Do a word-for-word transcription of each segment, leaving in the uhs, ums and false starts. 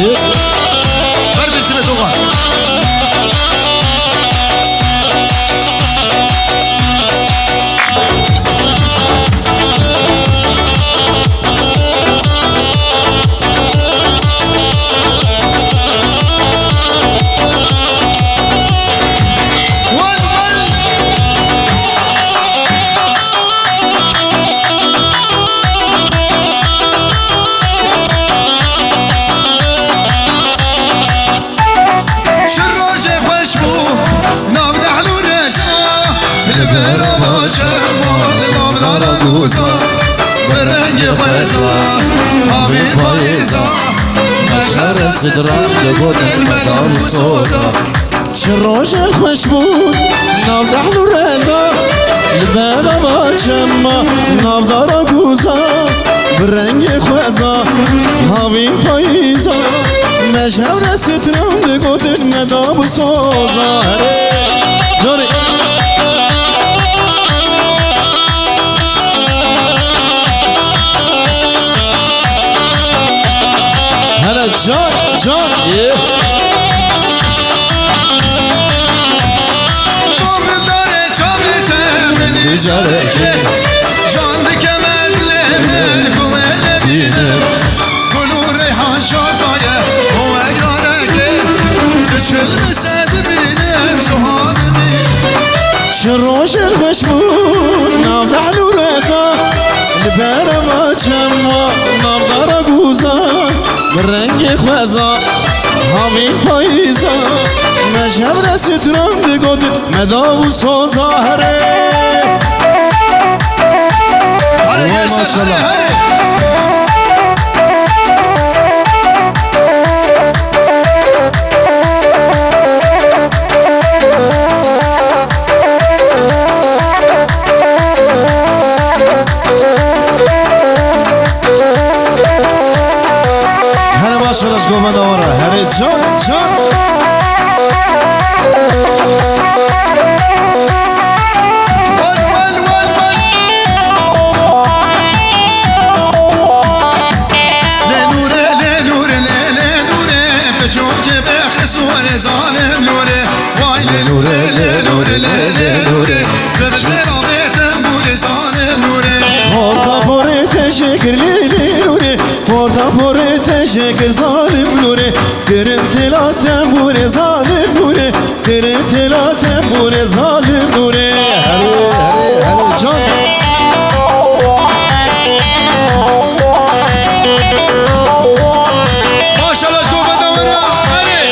Ber bir tibê dogan. Çi rojê xweş bû, nav dehl û reza, li berava çema, li nav dara guza, bi rengê xweza, havîn payîza, me şere stran digotin me dam û soda. Çi rojên xweş bûn, nav dehl û reza, li berava çema, nav dara guza, bi rengê xweza, havîn payîza, me ji hev re stran digotin me dam û soza. Herê, canê. Hele can, can, ye. Dor dare çavê te min dî carekê. Can dike me dilê min ku me nebîne. Gul û reyhan şaxa ye, o wek darekê. Diçilmi se dibînim ji hanimî. Çi rojên xweş bûn, nav dehl û reza, li berava çema, nav dara guza, bi rengê xweza, havîn payîza, me ji hev re stran digotin, me dav û soza herê. Herê, vay gençler, maşallah. Herê, herê. Hele maşallah ji govenda wan re. Hele can, can. Wal, wal, wal, wal. Lê nûre, lê nûre, lê, lê nûre. Piçokê be xisûrê zalim nûre. Vay lê nûre, lê nûre, lê, lê nûre. Bi vizêra bê tembûrê zalim nûre. Portaporê te jê kir lê, lê nûre. Portaporê te jê kir zalim nûre. Kirin têla tembûrê zalim nûre. Kirin têla tembûrê zalim nûre. Herê, herê, herê can. Maşallah ji govenda we re. Herê.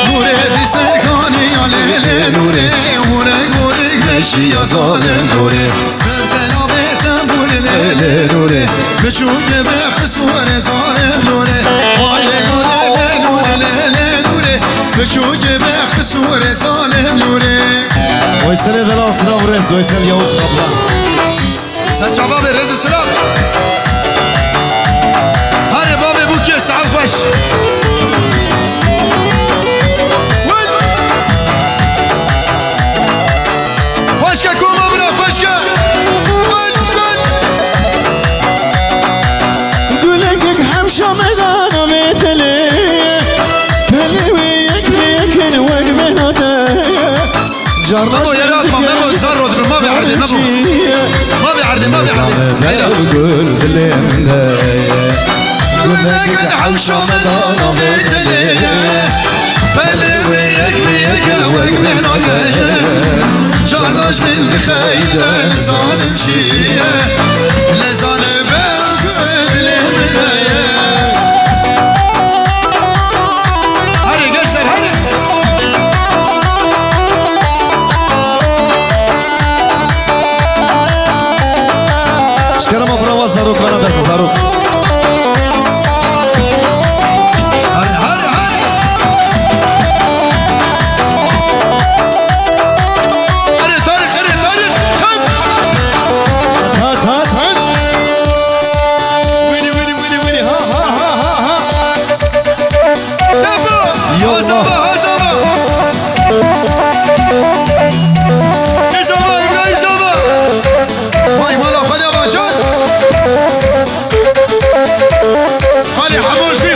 Nûrê dî serkaniya lê lê nûrê. Hûrek hûrek leşiya zalim nûrê. Bi tela bê tembûrê lê lê nûrê. Piçûkê be xisûrê zalim nûrê. Vay lê nûrê, lê nûrê, lê lê nûrê. Piçûkê be xisûrê zalim nûrê. Weyselê delal, silav û rêz, Weysel Yavuz Kaplan. Serçava be, rêz û silav. Herê babê bûkê, saet xweş. Xweşke koma min e, xweşke. Gul, gul. Gulekek hemşa medana vê telê. Pelê wê yek bi yek in wek mehna te. Carna Memo, yere atma, Memo, zar rot bi, ma ve erdê, Memo. Ma ve erdê, ma ve erdê. Hayra. Gul dilê min de. Gulekek hemşa medana vê telê. Pelê wê yek bi yek e wek mehna te ye. Cardaş min dixeyde nizanim çi ye. Lê zane be gul dilê min de ye. Hadi gençler, hadi. Ji kerema brava zarokana berxwe, zarok. Hadi, hadi, hadi. Hadi Tarık, hadi Tarık. Çak. Hat, hat, hat. Wini, wini, wini, wini. Ha, ha, ha, ha, ha. Yapma. Yallah. Hazama, hazama. Hazama, İbrahim Zama. Vay, valla, hadi ama can. Hadi, hamur, bir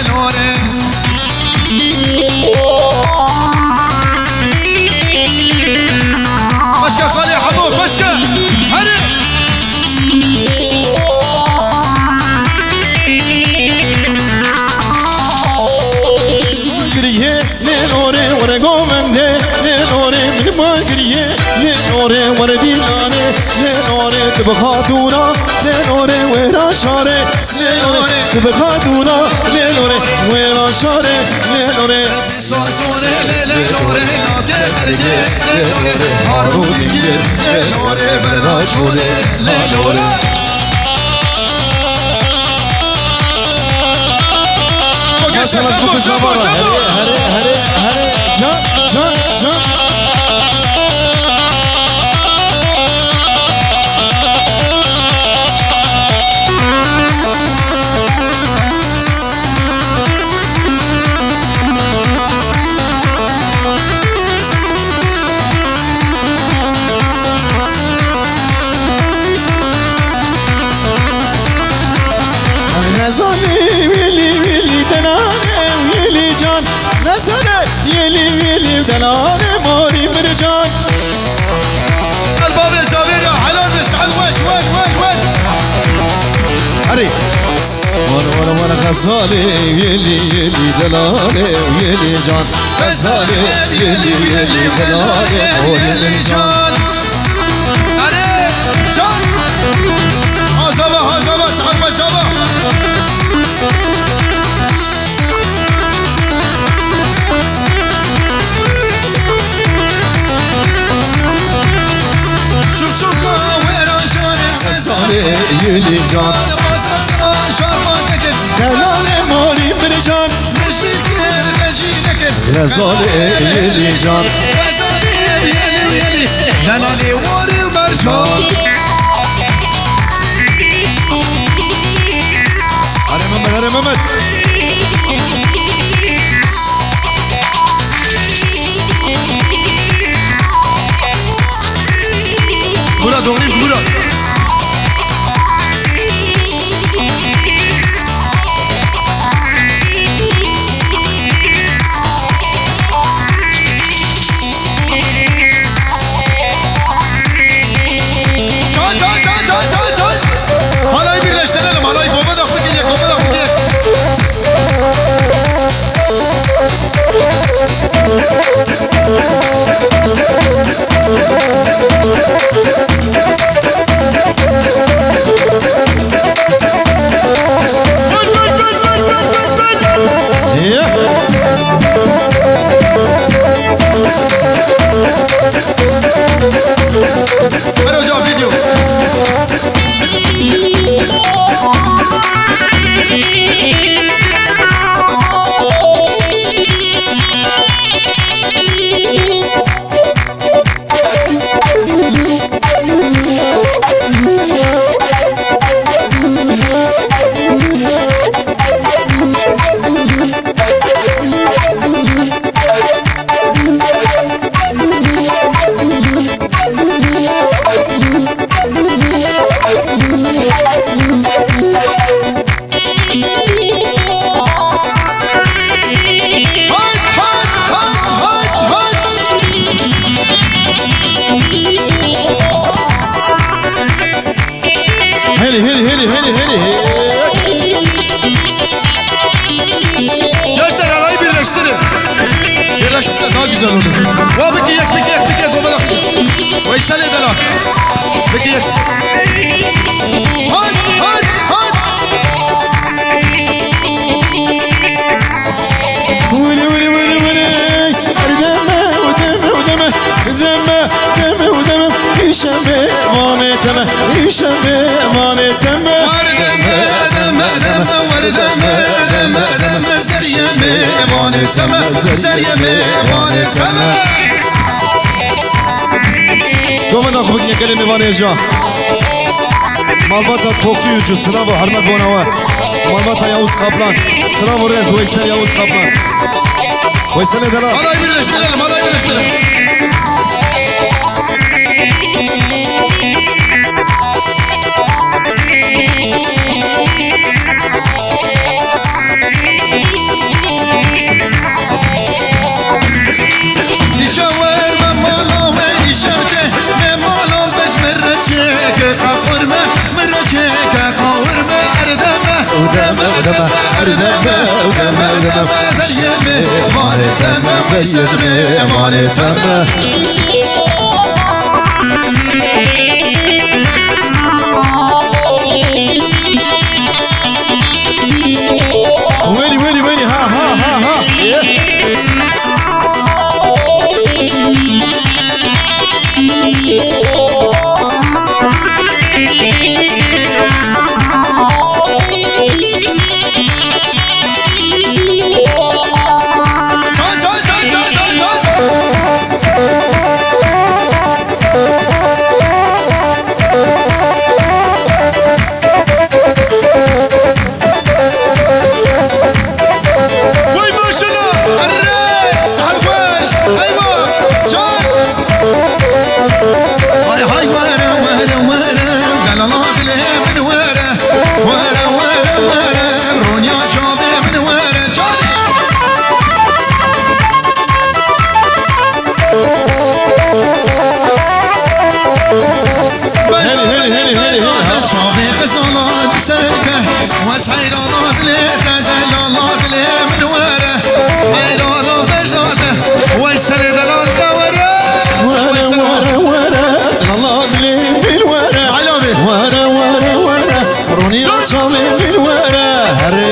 lê lore. Xweşke Xalê Hemo, xweşke. Herê. Giriye, lê lore, were govende, lê lore, min ma giriye, lê lore, were dîlane, lê lore, tu bi xatûna, lê lore, wera şare, lê lore, tu bi xatûna, lê lore, wera şare, lê lore. Sazone, lê lore, nake erge, lê lore, harû dingir, lê lore, berda şole, lê lore. Maşallah, bu kız var. Herê, herê, herê, herê. Can, can, can. Xezalê wêlî wêlî delale wêlî can. Xezalê wêlî wêlî delale morî mircan. Gel bavê Zavêr ya, helal be, Sa'd weş, wen, wen, wen. Herê. Wan, wan, wan, Xezalê wêlî wêlî delale wêlî can. Xezalê yelî yelî belalê xolê can. Erê can. Hazava hazava saet başava. Çuçuka wera jare. Xezalê yelî can. Şarma zekir. Delalê morî mircan. Mecbîr kir, mecî nekir. Xezalê yelî can. Xezalê yelî yelî. Delalê morî mercan. Hadi Mehmet, hadi Mehmet. Bura doğru, bura. Can, can, can, can, can, can. Halayı birleştirelim, halayı. Kova da fikir, kova da fikir. Ver hocam video. Heli, heli, heli, heli, heli. Gençler, arayı birleştirin. Birleştirse daha güzel olur. Va biki yek, biki yek, biki yek, ovala. Veyselê delal. Biki yek. Hay, hay, hay. Wili, wili, wili, wili. Her deme, o deme, o deme. Deme, deme, o deme. Îşemê vanê teme. Îşemê vanê teme. Werdeme, deme, deme, werdeme, deme, deme, zeriyê mêvanê teme, zeriyê mêvanê teme. Govenda xwe bigine gelê mêvanê jî. Malbata Tokyo Ucu, silav û hurmet bona we. Malbata Yavuz Kaplan. Silav û rêz, Weysel Yavuz Kaplan. Weyselê delal. Malay birleştirelim, malay birleştirelim. Îşa wer me mala me, îşa çe me mala me, ji me re çeke qaqur me, me re çeke qawur me, erdeme, erdeme, erdeme, erdeme, erdeme, zerye me, mare teme, zerye me, mare teme. Wêrî, wêrî, wêrî, ha, ha, ha, ha. Wey maşallah! Erre! Sahal xweş! Eywa! Can! Hay hay were, were, were, delala dilê min were. Were, were, were, ronya çavê min were. Can! Helî, helî, helî, helî, helî, ha. Çavê qizala serke, wes heyrana dilê te, delala dilê min were. Heyrana bejda te, wey serê delal te were. Were, were, were, delala dilê min were. Ala be. Were, were, were, roniya çavê min were. Herê.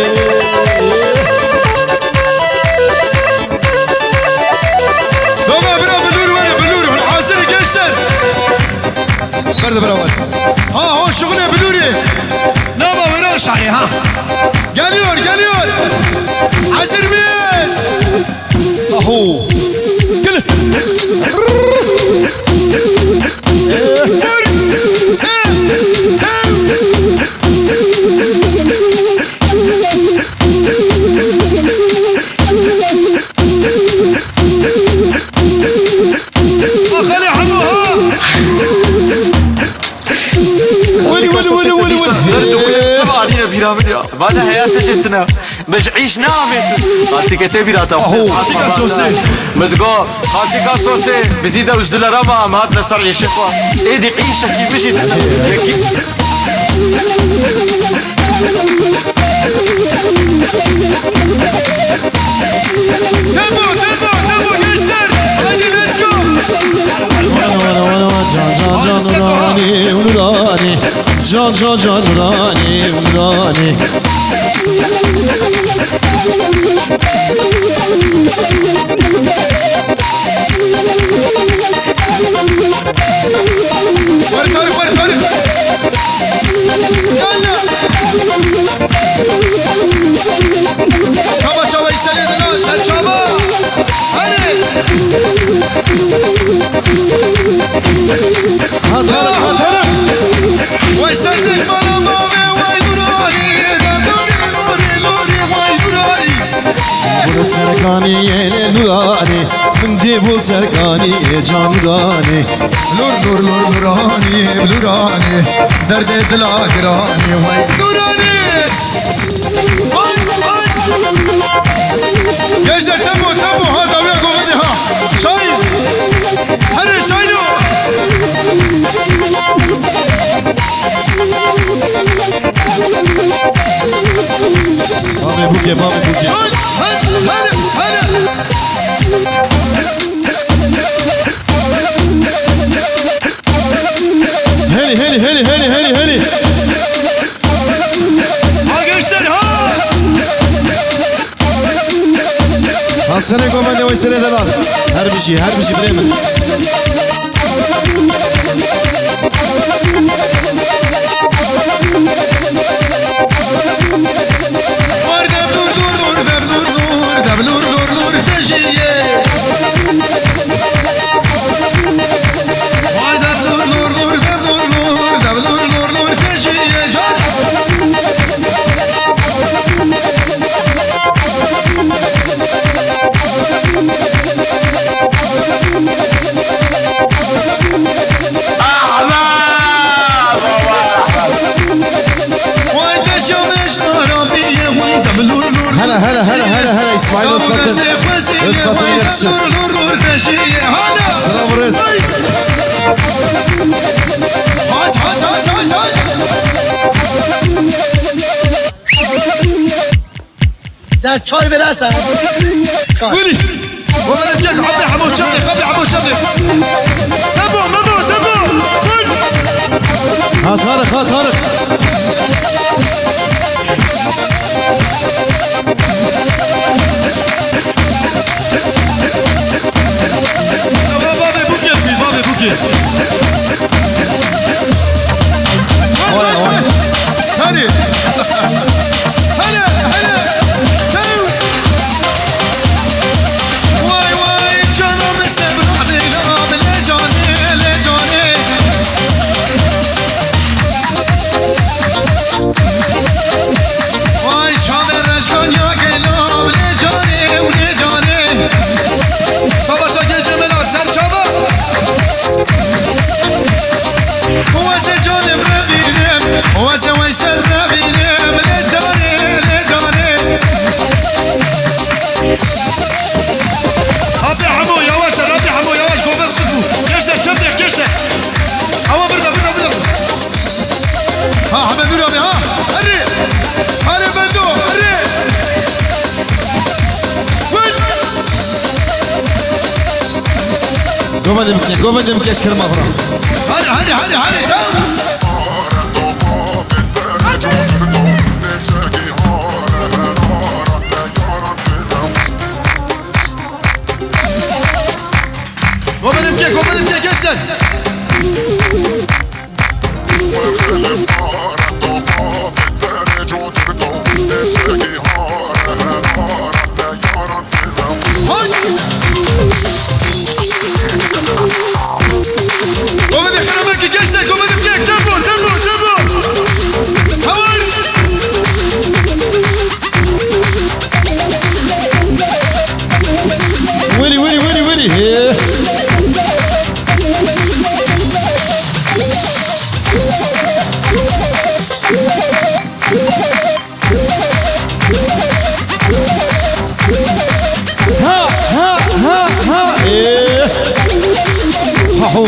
Baba, bira, bilûr were, bilûr. Hazır gençler. Ver de bira ver. Ha, ha, şugule bilûrê. Nava wera şarê, ha. Geliyor, geliyor. Hazır mıyız? Aho. Gel. Welî, welî, welî, welî, welî. Derdixuya, ev anîne bîra min ya. Vana heyat tiştine. Bi ji îş name. Xaltîke te bîra te. Aho, xaltîka sosê. Min digo, xaltîka sosê. Bizî de ji dilera me, em hatine ser îşê xwe. Êdî îşekî bijî. Yekî. Tempo, tempo, tempo, gençler. Haydi, let's go. Wana, wana, wana, wana, can, can, can, Nurani, Nurani. Can, can, can, Nurani, Nurani. Tarık, Tarık, Tarık, Tarık. Yalla. Çaba, çaba, işaret lan, sen çaba. Hadi. Hatarım, hatarım. Vay sen tek bana mame, vay Nurani. Nuri, Nuri, Nuri, vay Nurani. Bûne serkanî yê Nûranî, min dê bû serkanî yê can Nûranî. Lûr, lûr, lûr, Nûranî, Nûranî, derdê dila giranî, wey Nûranî. Vay, vay. Gençler, tempo, tempo, ha, dawiya govendê, ha. Şahin. Here, Şahino. Bavê bûkê, bavê bûkê. Hadi, hadi, hadi. Hadi, hadi, hadi, hadi, hadi. Ha, gençler, ha! Hasanê govendê wey serê delal. Her bijî, her bijî birê min. War dev lûr, lûr, lûr, dev lûr, lûr, dev lûr, lûr, lûr, te jî yê. War dev lûr, lûr, lûr, dev lûr, lûr, dev lûr, lûr, lûr, te jî Lur, lur, lur, beşiye, hadi. Sıra burası. Aç, aç, aç, aç, aç. Da çay verersen. Çay. Wilî. Wala gel, abi Hemo çabuk, abi Hemo çabuk. Tebo, Memo, Tebo. Ha Tarık, ha Tarık. Bavê, bavê, bûkê, bavê, bûkê. Vay, vay. Hadi. Hele, hele. Hey. Vay, vay, canım sevda leyla, le canê, le canê. Vay çavê reşkan ya gelo, lê canê, lê canê. Savaşa gecemela ser çava. Wezê canê revînim, wezê wey ser revînim, lê canê, lê canê. Hadi Hemo, yavaş, hadi Hemo, yavaş, govel xizû. Gençler, çabuk, gençler. Ama burada, burada, burada. Ha, Hemo, dur abi, ha. Hadi. Hadi, Berdo, hadi. Vur. Govelim, govelim, geç kırma, bro. Hadi, hadi, hadi, hadi, tamam. Go benimki, go benimki, gençler. Go benimki, gençler, go benimki. Tempo, tempo, tempo. Havan. Willy, Willy, Willy, Willy. Yeah. Ha, ha, ha, ha. Eh. Ha, ho.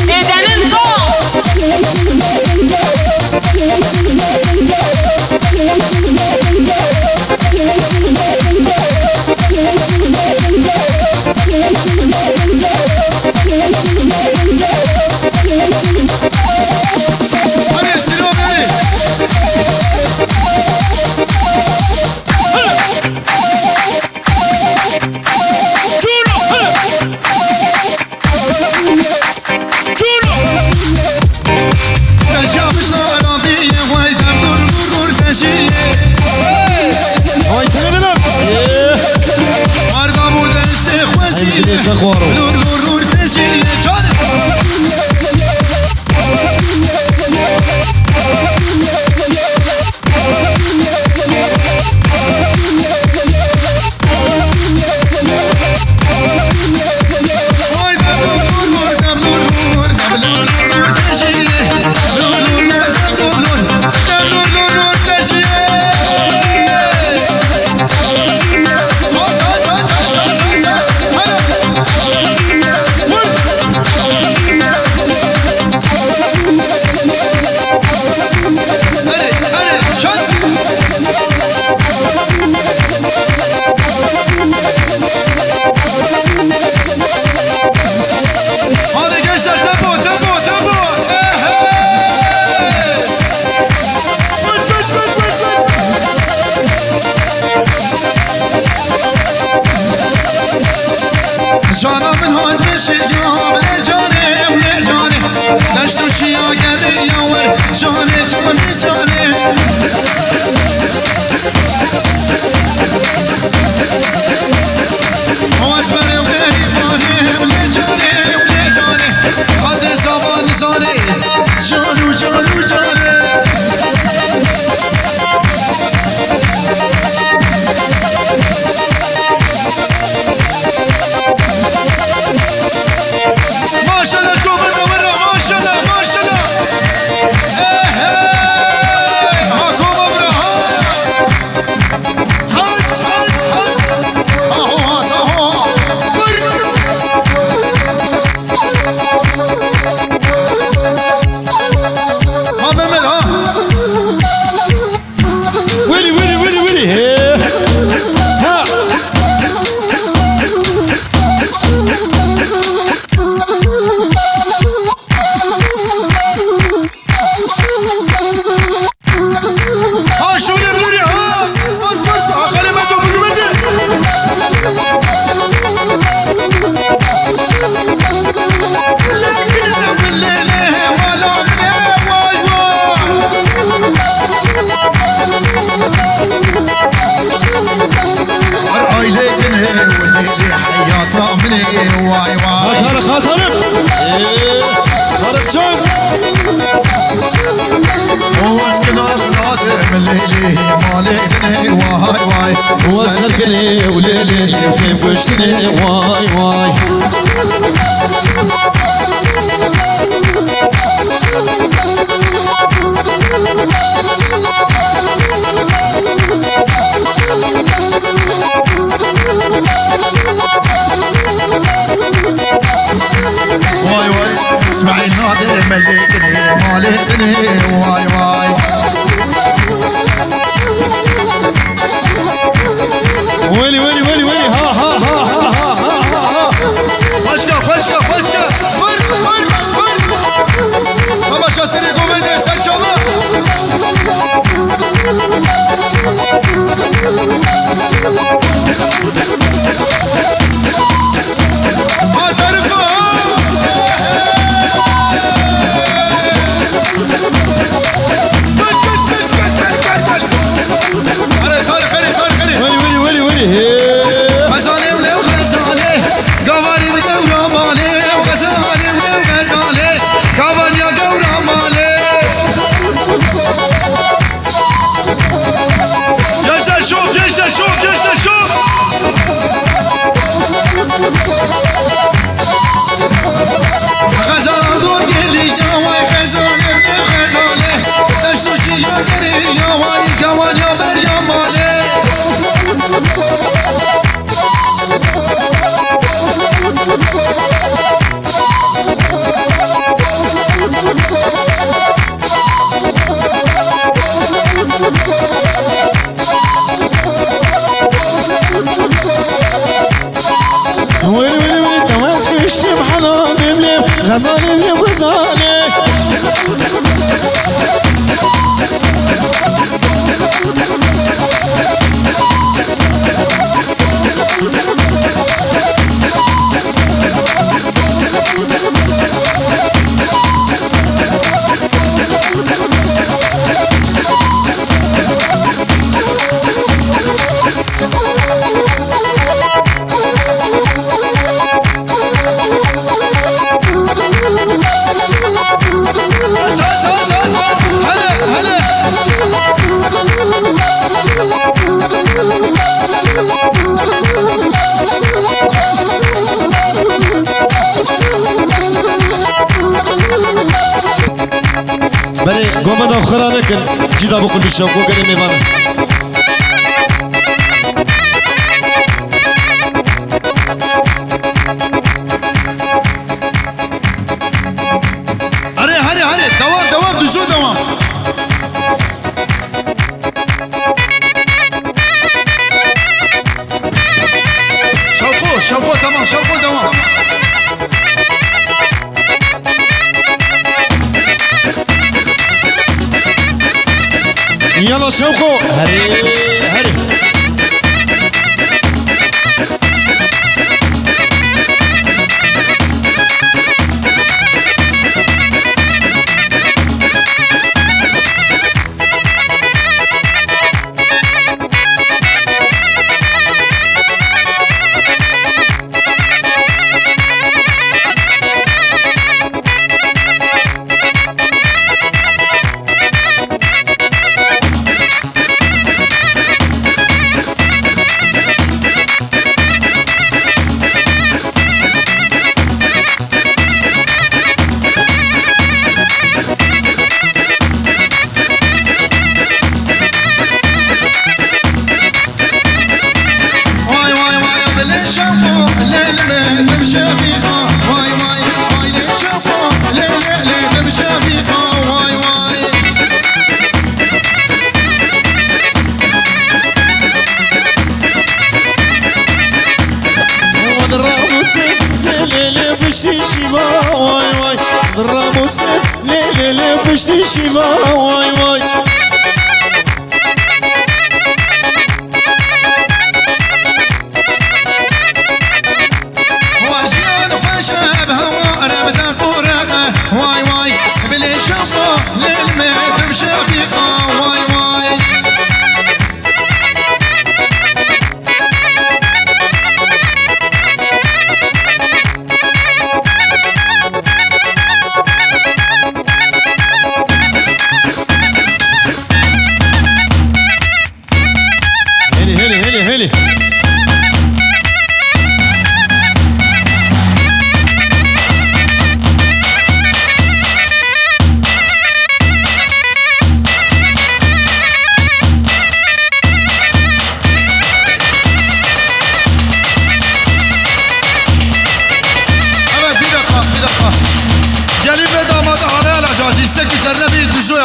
Dedenin to. Hadi, Siro, hadi. Vay, severim. Ardam û destê xwe jî. Ay, dilê xwe xwaro. Lûr, lûr, lûr, te jî lê çar. Kirê û lê lê lê têm kuştinê, way way. Vay vay, İsmail Nadir Melek'ini, Malik'ini, vay vay. Welî, welî, welî, welî, ha, ha. Xweşka, xweşka, xweşka. Vur, vur, vur. Temaşa serê govendê, ser çava. Welî, welî, welî, welî. Hê. Xezalê û lew xezalê, gavarî û lew ramalê, xezalê û lew xezalê, gavariya gewra malê. Gençler şok, gençler şok, gençler şok. Xezal dor gelî ya way xezalê, ne xezalê. Deşto çi ya gerî ya way, gawan ya ber ya malê. Wêrê, wêrê, wêrê, temaş kuştim hela bimlim, xezalê bim xezalê. Belê, gomeda xwe xira nekin. Cî da biqulbî şewqo gelê mêvan. Erê, herê, herê, dewam, dewam, dûzû dewam. Şewqo, Şewqo, tamam, Şewqo, dewam. Yala Şewqo, herê, herê. Vay vay vay, bilê Şewqo, lê lê lê, dim Şefîqa. Vay vay vay, lê Şewqo, lê lê lê, dim Şefîqa. Vay vay. Wan ramûsê, lê lê lê, piştî şîva. Vay vay. Ramûsê, lê lê lê, piştî şîva. Vay vay. Vay jiyan xweş e, bi hewa re bi te qore e. Vay vay, bilê Şewqo, lê li me dim Şefîqa. Vay vay.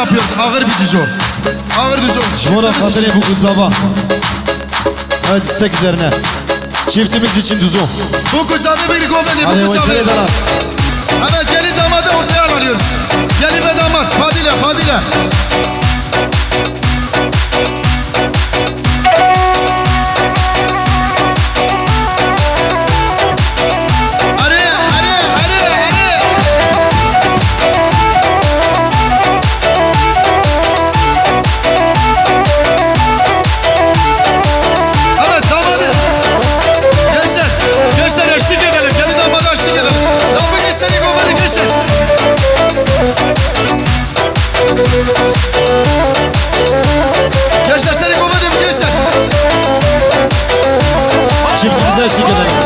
Yapıyoruz. Ağır bir düzü. Ağır düzü. Ji bona xatirê Bûkuzava. Evet, istek üzerine. Çiftimiz için düzü. Bûkuzava bir govende, hadi Bûkuzava. Wekîlê dalan. Evet, gelin damadı ortaya alıyoruz. Gelin ve damat. Fadile, Fadile. Erê, erê, erê, erê. Evet, damadı. Gençler, gençler eşlik edelim. Gelin damada eşlik edelim. Lafı geçsene, kovları gençler. Gençler, seni kovadım, gençler. Çiftimize eşlik edelim.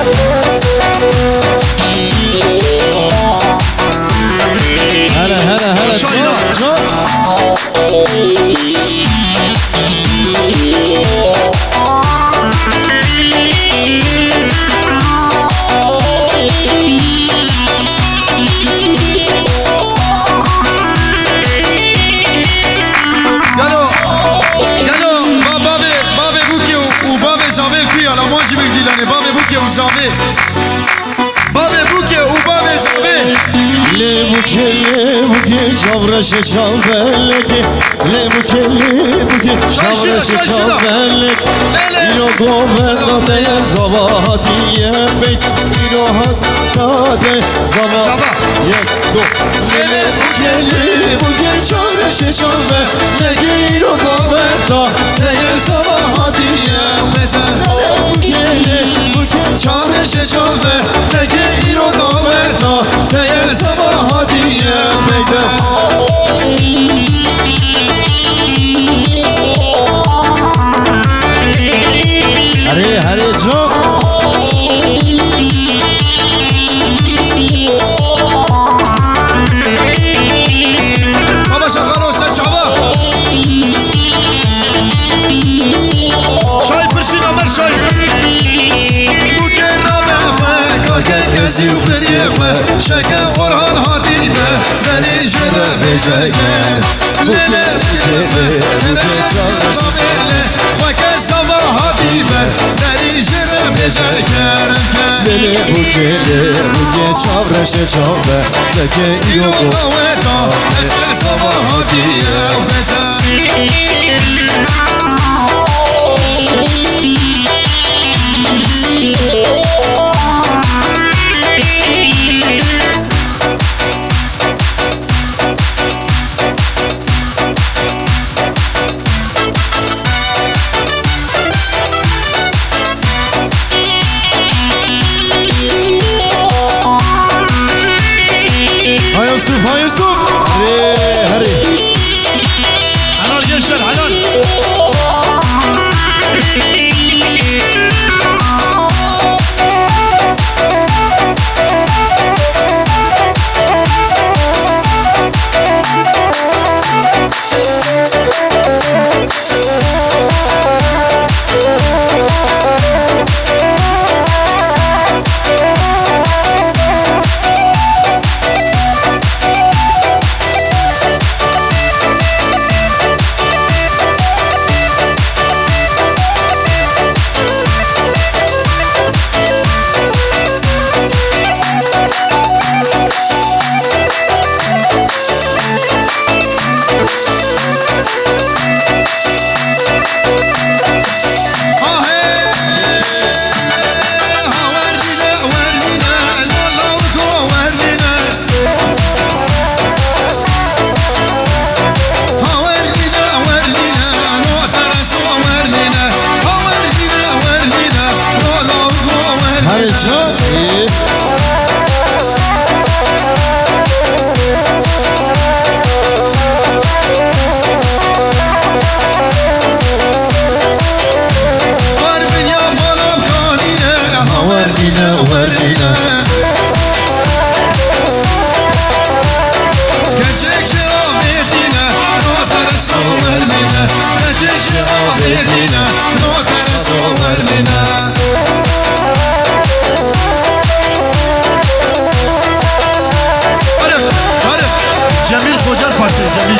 Hele, hele, hele. Aşağı in. Çok, çok. Gelo, gelo, ba-, bavê, bavê Bûkê û, û bavê Zavê li ku ye? La wan jî bêk dîlanê. Bavê Bûkê û Zavê. Bavê Bûkê û bavê Zavê. Lê Bûkê, lê Bûkê, çav reşê çav belekê. Lê Bûkê, lê Bûkê, çav reşê çav belekê. Lê, lê. Îro govenda te ye, Zava hatiye beyt. Îro hata te Zava. Çava. Yek, du. Lê, lê Bûkê, lê Bûkê, çav reşê çav belekê. Îro govenda te ye, Zava hatiye beyt. Lê Bûkê, lê Bûkê, çav reşê çav belekê. Îro govenda te ye, Zava hatiye beyt. Herê, herê, ço. Baba şaxalo ser çava. Şay pirşî namer şay. Bûkê rabe xwe, karke kezî û piriyê xwe. Şeke Orhan hatî me, derî jê re bêje ger. Lê, lê, Bûkê, lê, Bûkê, çav reşê çav. Xweke Zava hatî me, derî jê re bêje kerem ke. Lê, lê, Bûkê, lê, Bûkê, çav reşê çav be. Leke îro daweta, leke Zava hatî ye bêje. Ha Yusuf, ha Yusuf. Herê, herê. Helal gençler, helal. Herê çi? Ê. Wer bîne, bala kanîne, ha wer bîne, wer bîne. Keçek ji avê tîne, no teresa wer bîne. Keçek ji avê tîne, no teresa wer bîne. Tarık, Tarık. Cemil Kocar parçayı, Cemil.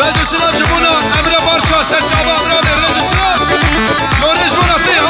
Rêz û silav ji bona Emre Barşa, serçava Emre bê, rêz û silav. Lo rêz bona te ya.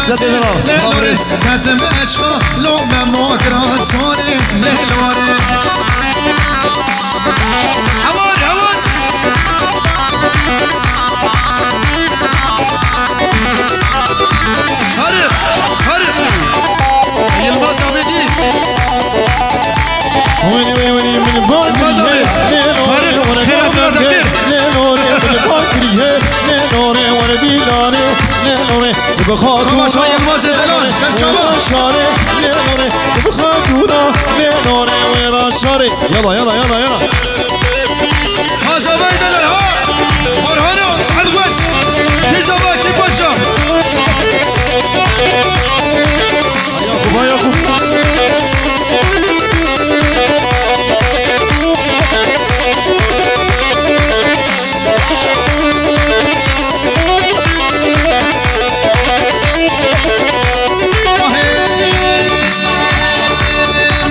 Zedê dila, Amrê. Ketim eşqa, lo me mokra sorê, lê lorê. Hewar, hewar. Harip, harip. Yılmaz Abedi. Wînî, wînî, wînî, min bakiriye, Yılmaz abi. Lê lorê, Harip, were xêra dira da kir. Lê lorê, min bakiriye, lê lorê, were dîlanê, lê lorê. Bi xatûna Savaşa Yılmaz Edelan, serçava. Wêra şarê, lê norê, bi xatûna, lê norê, wêra şarê. Yala, yala, yala, yala. Hazavay deler ha. Orhano, Sa'd Weş. Dizava Kipaşa. Yakub, Yakub.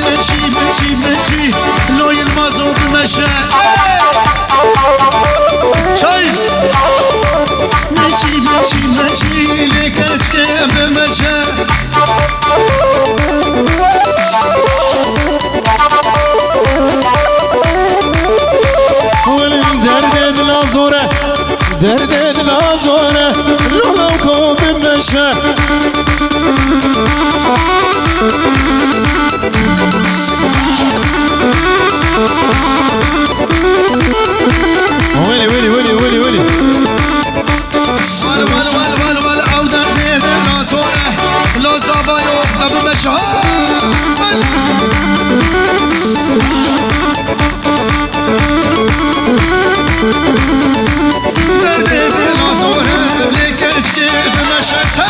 Meşî, meşî, meşî, lo Yilmaz oldu meşe. Çay. Meşî, meşî, meşî, lê keçke bi meşe. Welin derdê dila zor e, derdê dila zor e, lolawko bimeşe. Welî, welî, welî, welî, welî. Wal, wal, wal, wal, wal, ew derdê dila zor e. Lo zavayo, ev meşe. Derdê dila zor e, lê keçkê bi meşe çe.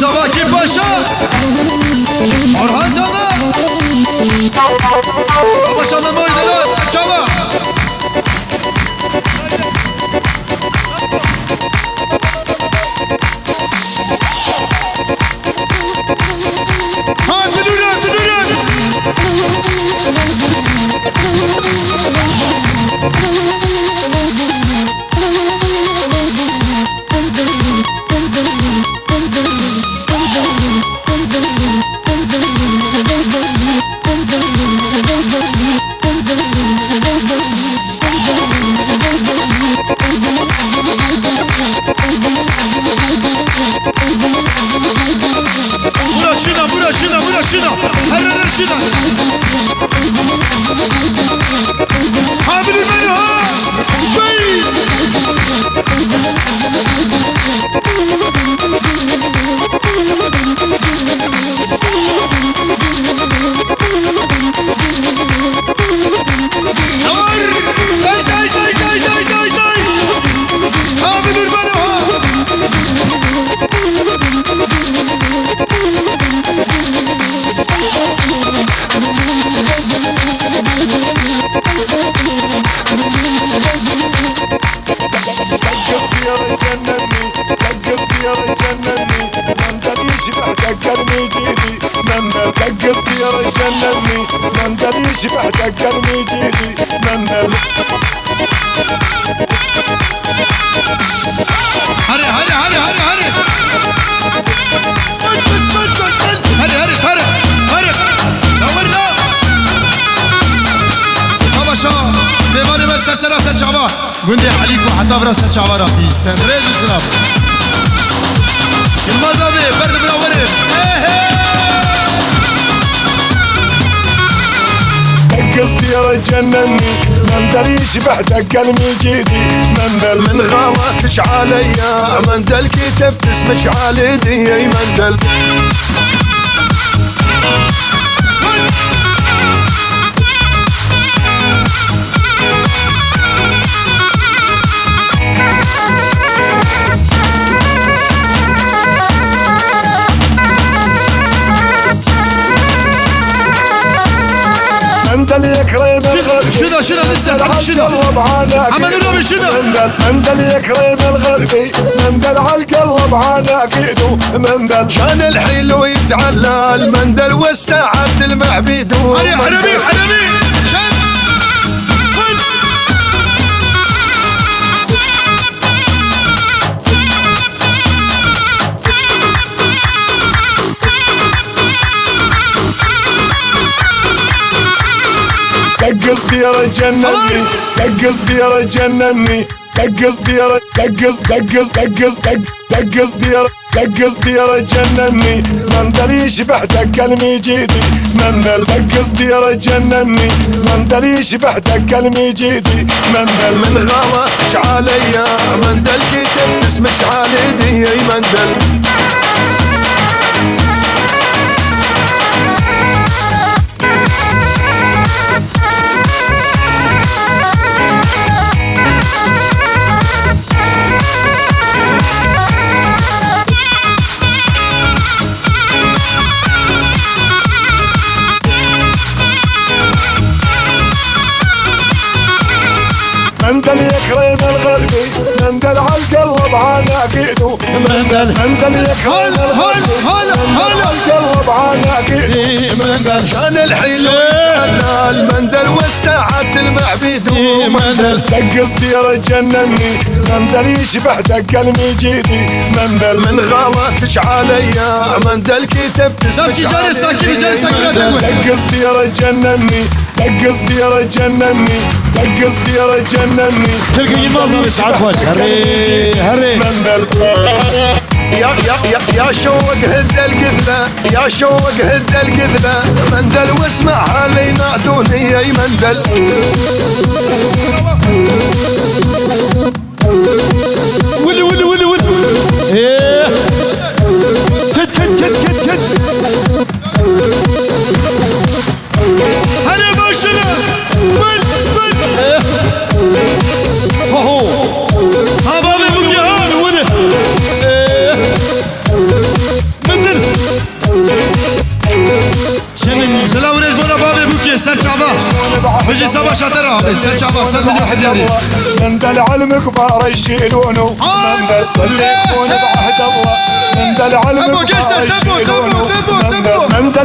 Zavakî Paşa. Orhan Zava. Paşa Memoy Vedat. Çava. Ha, didûre, didûre. Bura şuna, bura şuna, bura şuna. Her, her, her şuna. Hamili beni ha. Hey! Dur! Day, day, day, day, day, day, day! Abi dur bana ha! Degizdiya cennetî, degizdiya cennetî, mendel ji behde germî dîdî, mendel degizdiya cennetî, mendel ji behde germî dîdî, mendel. Hadi, hadi, hadi, hadi, hadi. Hadi, hadi, hadi, hadi. Hadi, hadi. Savaşa, mêvanê me ser sera ser çava. Gundê Elîko heta vira ser çava re dî. Sen rêz û silav. Yilmaz abi, ber di vira werin. Hey, hey! Degizdiya cennetî, mendel ji behde gelmî cîdî, mendel. Min xawa tiç aleyya, mendel kî tep tismiç alê diyey, mendel. Şuna, şuna, bir sefer, şuna. Hemen dur abi, şuna. Mendel, mendel yek rey bel xerbi, mendel al gel bana gidu, mendel. Can el hilu yit'allal, mendel ve saat el ma'bidu. Hadi, hadi, hadi, hadi. Şen. Degizdiya cennetî, degizdiya cennetî, degizdiya, degiz, degiz, degiz, deg, degizdiya. Degizdiya cennetî, mendel ji behde gelmî cîdî, mendel. Degizdiya cennetî, mendel ji behde gelmî cîdî, mendel. Min xawa tiç aleyya, mendel kî tep tismiç alê diyey, mendel. Mendel yek rey bel xerbi, mendel al gel bana gidu. Mendel. Mendel yek hal, hal, hal, hal. Mendel al gel bana gidu. Mendel. Can el hilu, mendel ve saat el ma'bidu. Mendel. Degizdiya cennetî, mendel ji behde gelmî cîdî, mendel. Min xawa tiç aleyya, mendel kî tep tismiç alê diyey, mendel. Degizdiya cennetî, degizdiya cennetî, degizdiya cennetî. Tilki Yilmaz abi, saat baş. Herê, herê. Mendel. Ya, ya, ya, ya şewek hindel gidme. Ya şewek hindel gidme, mendel wesme haleyna duniyey mendel. Wili, wili, wili, wili. Ee. Git, git, git, git, git. Hadi başla. Wili, wili. Ee. Ho, ho. Ha, babê bûkê, ha. Wili, wili. Ee. Başa tera abi, ser çava, ser milyon hediyari. من ذا العلم كبار يشيلونه. من ذا العلم كبار يشيلونه. من ذا العلم كبار يشيلونه. من ذا، من ذا،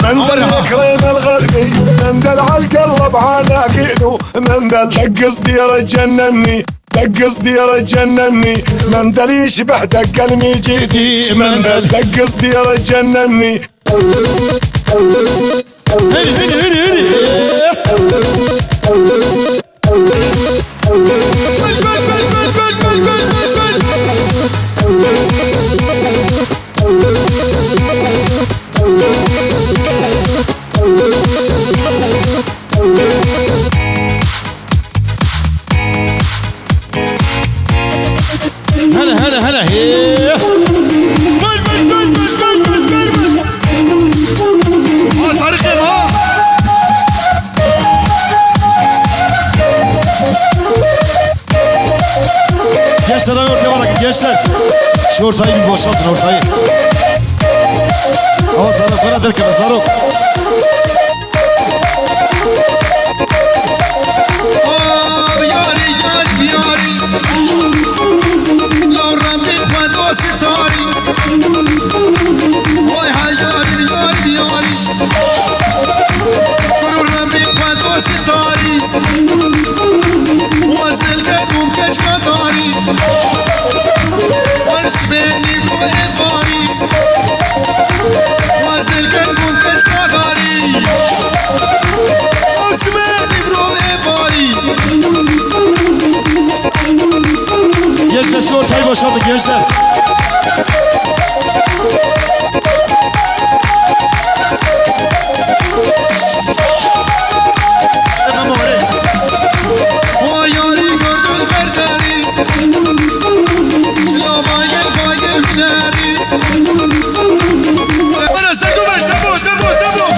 من ذا الكريم الغربي. من ذا العلق الله بعاناك إيده. من ذا دق صدير جنني. دق صدير جنني. من ذا اللي يشبه دق المجيدي. من ذا دق صدير جنني. Heri, heri, heri, heri. Hele, hele, hele, he. Gol, gol, gol. Ha, Tarık Bey, ha. Gençler, hadi ortaya bırakın, gençler. Şu ortayı bir boşaltın, ortayı. Ama Zarok, bana derken Zarok. آه، یاری، یاری، یاری. لو ربي قد ستاري. وای ها یاری، یاری، یاری. برو ربی قد و ستاری. واز دل کدوم کچ کداری. ورس بینی بو افاری. واز دل کدوم کچ کداری. ورس بینی بو افاری. Gençler, şu ortayı boşaltın gençler. Tamam, hadi. O yari gördün berderi. La bayır bayır mineri. Bana sen dur, ben, tamam, tamam, tamam.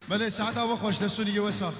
Belê, saeta we xweş, dest û niyê we sax.